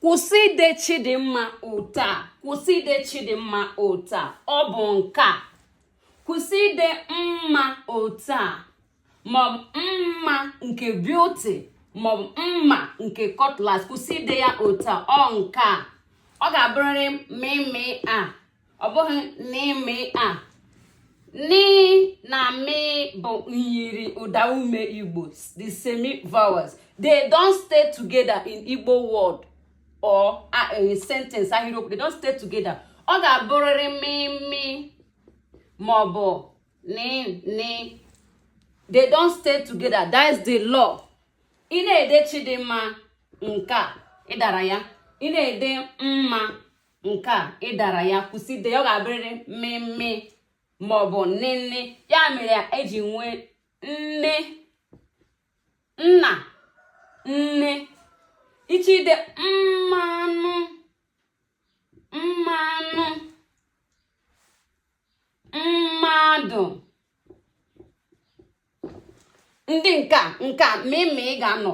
Kwụsị ide Chidimma otu a. Kwụsị ide Chidimma otu a. Ọ bụ nke a. Kwụsị ide mma otu a, maọbụ mma nke beauty, maọbụ mma nke cutlass. Kwụsị ide ya otu a. Ọ nke a. Ọ ga-abụrịrị mimi a, ọ bụghị n'imi a. Ni na mi bụ myiri ụda ume Igbo, the semi vowels. They don't stay together in Igbo word or a sentence, ahịrịokwu. They don't stay together. Ọ ga-abụrịrị mimi maọbụ ni ni. They don't stay together. That is the law. Ị na-ede Chidimma nke a, ị dara ya. Ị na-ede mma nke a, ị dara ya. Kwụsị ide ya. Ọ ga-abụrịrị mimi maọbụ nini. Ya mere eji nwee nne, nna, nne. Ị chọọ ide mmanụ, mmanụ, mmadụ, ndị nke a, nke a mimi ga-anọ.